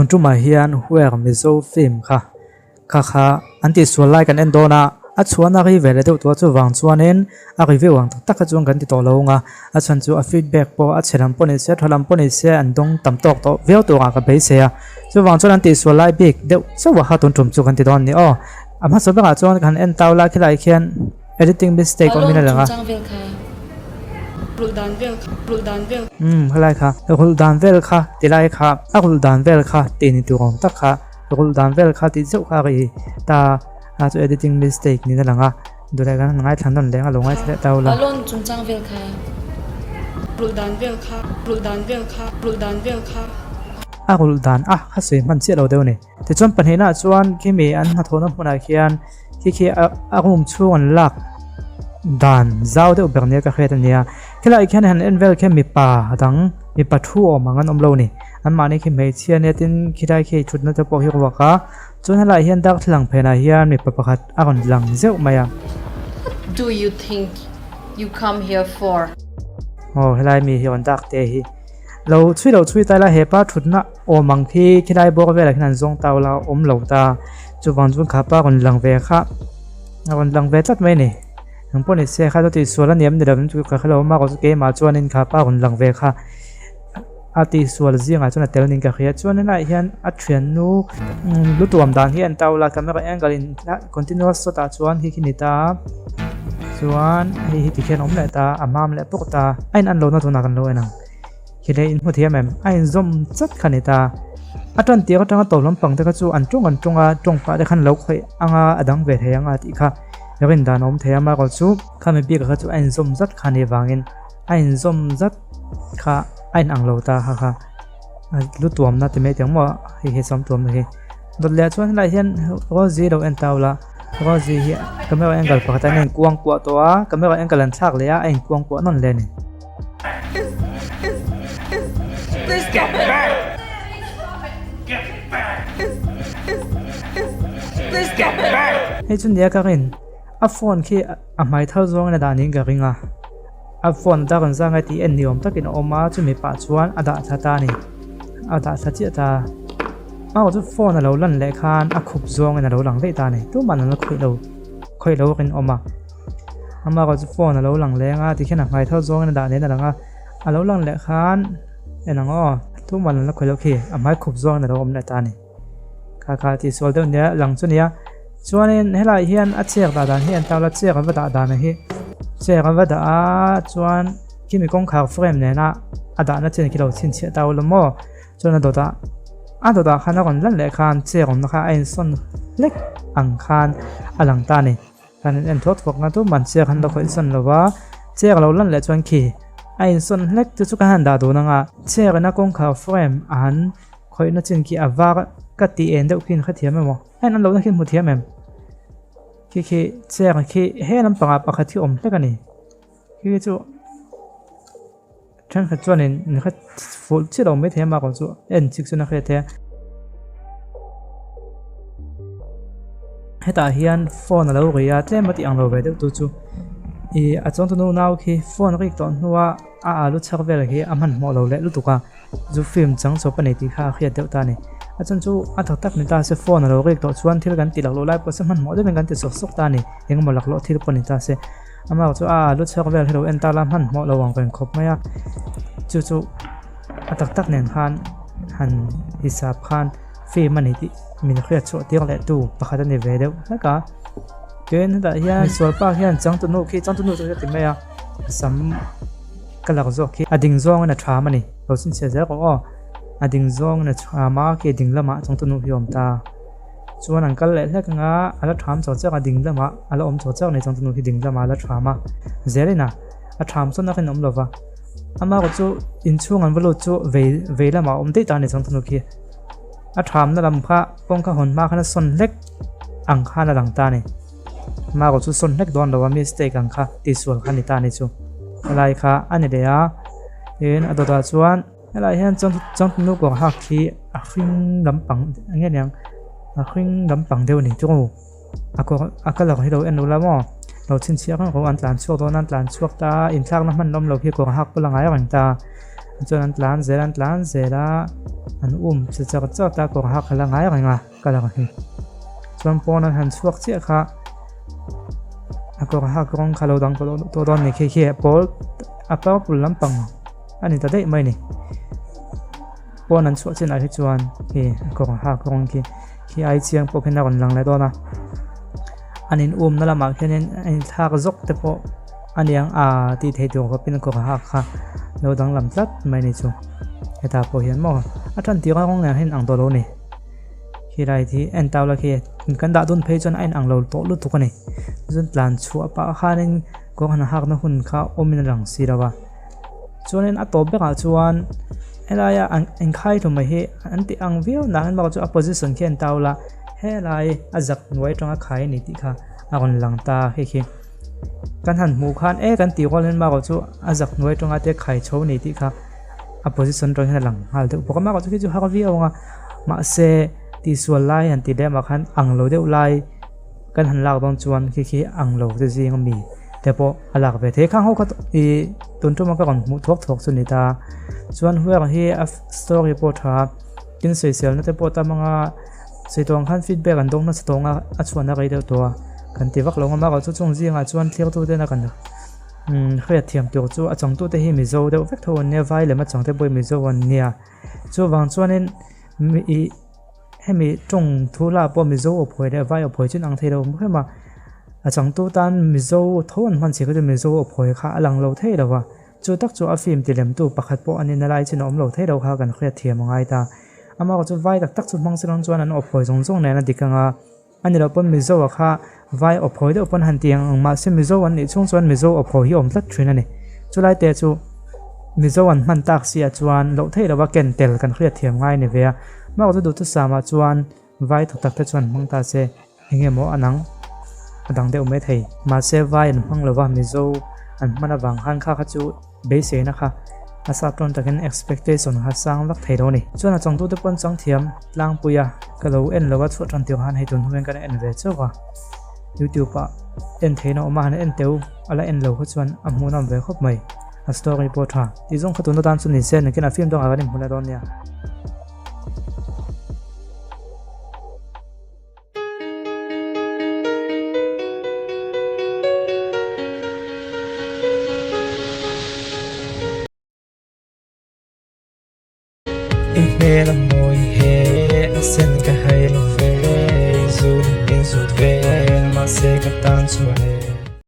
Tun tumah hian Where Mizo film kha kha kha an tihsual lai kan en dawn a, a chhuahna ri ve leh deuh tawh a chuvang chuanin a review ang tak tak kha chuan kan ti tawh lo ang a, a chhan chu a feedback pawh a chhe lam pawh ni se tha lam pawh ni se an dawng tam tawk tawh viau turah ka beisei a, chuvang chuan an tihsual lai bik deuh chauh a kha tun tum chu kan ti dawn a ni aw. A hmasa berah chuan kan en tau lai khilai khian editing mistake awmin a lang a. Umm helai kha rulh dan vel kha ti lai kha a rulh dan vel kha tih ni tur awm tak kha rulh dan vel kha tih zeuh kha a ri ta a chu editing mistake niin a lang a duhlai kan han ngaithla nawn leh ang a lo ngaithla leh tau la. A rulh dan a kha sawi hman chiah lo deuh a ni. Tichuan pahnihnaah chuan khimi an hnathawhna hmunah khian khi khi a room chhung an lak dan zau deuh ber nia ka hriat a nia. Khilaiah khian han en vel khian mipa dang mipa thu awm ang an awm lo a ni. Anmahni khi hmeichhia nia tin khilai khi thutna te pawh hi ruak a. Chuan helaiah hian darthlalang phenah hian mipa pakhat a rawn lang zeuh mai a. What do you think you come here for? Aw helai mi hi rawn dak te hi. Lo chhui lo chhui ta ila hepa thutna awm ang khi khilai bawr velah khian an zawng tau la awm lo ta chuvang chuan kha pa rawn lang ve kha a rawn lang ve tlat mai a ni eng pawh ni se kha chu tihsual a ni em ni lo chu ka hrelo a keimah chuanin kha pa rawn lang ve kha a tihsual zingah chuan a tel niin ka hria chuan helaiah hian a thiannu lu tuam dan hi a en tau la camera angle in continuous shot ah chuan khi khi ni ta chuan hei hi tikhian a awm leh ta a mam leh bawk ta a in an lohna tunah kan lo en ang. Khi leh inhmu thiam em? A inzawm chat kha ni ta. A tan tir atanga tawp lampang te kha chu an tawng an tawng a, tawng pah te khan lo khawih anga a dang ve thei anga tih kha rin dan a awm thei a, amaherawh chu khami bik ah kha chu a inzawm zat kha ni vangin a inzawm zat kha a inang lo ta kha kha lu tuamna ti mai teng maw hei hi sam tuamna hi. Dawt leh chuan helaiah hian Rosie lo en tau la, Rosie hi camera angle pakhat ah hian a inkuang kuah tawh a, camera angle an thlak leh a, a inkuang kuah nawn leh a ni. Hei chu nia ka rin a phone khi a hmai thar zawngin a dah niin ka ring a a phone a rawn zang a tih en ni awm takin a awm a chumi pah chuan a dah thla ta a ni a dah thla chiah ta a chu phone a lo lan leh khan a khup zawngin a lo lang daih ta a ni tumah an la khawih lo khawih lo a rinawm a. Amaherawh chu phone a lo lang leng a tikhian a hmai thar zawngin a dah nen a lang a a lo lang leh khan en ang aw tumah an la khawih loh khi a hmai khup zawngin a lo awm leh ta a ni kha kha tih sual deuh nia lang chu nia chuanin helaiah hian a chek dah dan hi an tar la chek an va dah dan ang hi chek an va dah a chuan khimi kawngkhar frame nena a dahna chin khi lo chhinchhiah ta ula maw. Chuan a dawtah a dawtah khan a rawn lan leh khan chair awmna kha a insawn hlek ang khan a lang ta a ni. Khan in en thuak thuak nga tu man chair han la khawih sawn lo va, chair a lo lan leh chuan khi a insawn hlek chu chu ka han dah dun anga chair ina kawngkhar frame a han khawihna chin khi a var ka tih en deuh khi in hrethiam emaw a in an lohna khi in hmu thiam em? Khi khi chair khi he lampangah pakhat hi awm hlek a ni. Khi chu. Thenkhat chuanin in hre fuh chiah lo maithei a mah chu en chik chuan a hriat thei a. Hetah hian phone a lo ri a tlem a tih ang lo ve deuh tu chu ih a chawngtu nu nau khi phone a rik tawh hnua a alu chhak vel khi a hmanhmawh lo leh lutuk a chu film chang chawp a nei tih kha a hriat deuh ta a ni. A chhan chu a tha tak ni ta se phone a lo rik tawh chuan thil kan tih laklawh lai pawh se hmanhmawh deuhin kan ti sawk sawk ta a ni engemaw laklawh thil pawh ni ta se. Amah chu a lu chhuak vel hi lo en ta la hmanhmawh lo ang reng khawp mai a chu chu a tak tak nen khan han hisap khan film a ni tih min hriat chhuah tir leh tu pakhat a ni ve deuh hlek a tin hetah hian misual pa hian changtunu khi changtunu chu ka ti mai a sam ka lak zawk khi a ding zawngin a tham a ni lo chhinchhiah zel rawh aw a ding zawngin a tham a khi ding lamah changtunu hi a awm ta. Chuan an kal leh hlek anga a la tham chawk chawk a ding lamah a la awm chawk chawk nei chuan chunu khi ding lamah a la tham a zelin a a tham sawn a rinawm lova amaherawh chu inchhung an va lut chu vei vei lamah a awm daih ta a ni chuan chunu khi a thamna lam kha kawngka hawn hma khan a sawn hlek ang khan a lang ta a ni amaherawh chu sawn hlek dawn lo a mistake ang kha tihsual kha a ni ta a ni chu helai kha a ni leh a tin a dawtah chuan. Helaiah hian chuan changtunu kawr hak hi a hring lampang eng nge niang a hring lampang deuh a ni chu a kawr a colour hi lo en lo la maw lo chhinchhiah reng rawh an tlan chhuak dawn a an tlan chhuak ta a inthlakna hman lawm lo hi kawr hak pawh la ngai reng ta. Chuan an tlan zel an tlan zel a, an um che char char ta kawr hak a la ngai reng a colour hi. Chuan pawn an han chhuak chiah kha a kawr hak rawng kha lo dang tawh dawn a ni khi khi a pawl a purple lampang a ni ta daih mai a ni. Pawn an chhuah chinah hi chuan khi a kawr hak rawng khi khi ai chiang pawh khian a rawn lang leh dawn a. An in umna lamah khianin a inthlak zawk te pawh a niang a tih theih tur khawpin kawr hak kha lo danglam tlat mai a ni chu. Hetah pawh hian maw a tan tir a rawng nen hian ang tawh lo a ni. Khilai hi en tau la khi kan dah dun phei chuan a inang lo tawh lutuk a ni. Chuan tlan chhuah pah khanin kawr han hakna hun kha awmin a lang si lo a. Chuanin a tawp berah chuan helaia an inkhai hlum mai hi an tih ang viau nangin bakah chu a position khi a en tau la helai a zak hnuai atanga khai a ni tih kha a rawn lang ta khi khi kan han hmuh khan e kan tih rual hian bakah chu a zak hnuai atanga te khai chho a ni tih kha a position atang hian a lang nghal deuh bawk a bakah chu khi chu har viau ang a mahse tihsual lai han tih leh mah khan ang lo deuh lai. Kan han lak dawn chuan khi khi ang lo te zing ami te pawh a lak ve thei. Khang ho kha ih tun tuma ka rawn hmuh thuak thuak chu ni ta. Chuan huang hi a story pawh tha a, tin sawiselna te pawh tam anga sawi tawh ang khan feedback an dawng nasa tawh ang a, a chhuahna rei deuh tawh a. Kan ti vak lo ang a, mahrawh chu chung zingah chuan thlir tena kan umm hriat thiam tur chu a changtute hi Mizo deuh vek tho an nia, vai lem a changte pawh hi Mizo an nia. Chuvang chuanin ih. Hemi tawng thu hla pawh Mizo aw phawi leh Vai aw phawi chu an ang thei lo hrim a, a changtu tan Mizo tho an hman chhe kha chu Mizo aw phawi kha a lang lo thei lo va, chu tak chu a film ti lemtu pakhat pawh a nihna lai chin a awm lo thei lo kha kan hriat thiam a ngai ta. Amaherawhchu chu Vai tak tak chu hmang chiang chuan an aw phawi zawng zawng nen a dik ang a, a ni loh pawn Mizo ah kha Vai aw phawi deuh pawn han ti ang ang mahse Mizo an nih chhung chuan Mizo aw phawi hi a awm tlat thin a ni. Chulai te chu Mizo an hman tak si ah chuan loh theih lova ken tel kan hriat thiam ngai a ni ve a. Mah chu duhthusam ah chuan vai tha tak te chuan hmang ta se eng emaw a nang a dang deuh mai thei. Mahse vai an hmang lova Mizo an hman avang khan kha kha chu beiseina kha a sap tawn takin expectation kha sang vak thei lo a ni. Chuan a changtute pawh an chang thiam tlangpui a, ka lo en lo a chhuah tan tirh khan hei tun hnu hian kan en ve chauh a, youtube ah en theihna awm a han en teu a la en lo kha chuan a hmuhnawm ve khawp mai, a story pawh a tha. Tih zawng kha tuna tan chu ni se nakin a film dangah kan inhmu leh dawn nia. I hmel a mawi.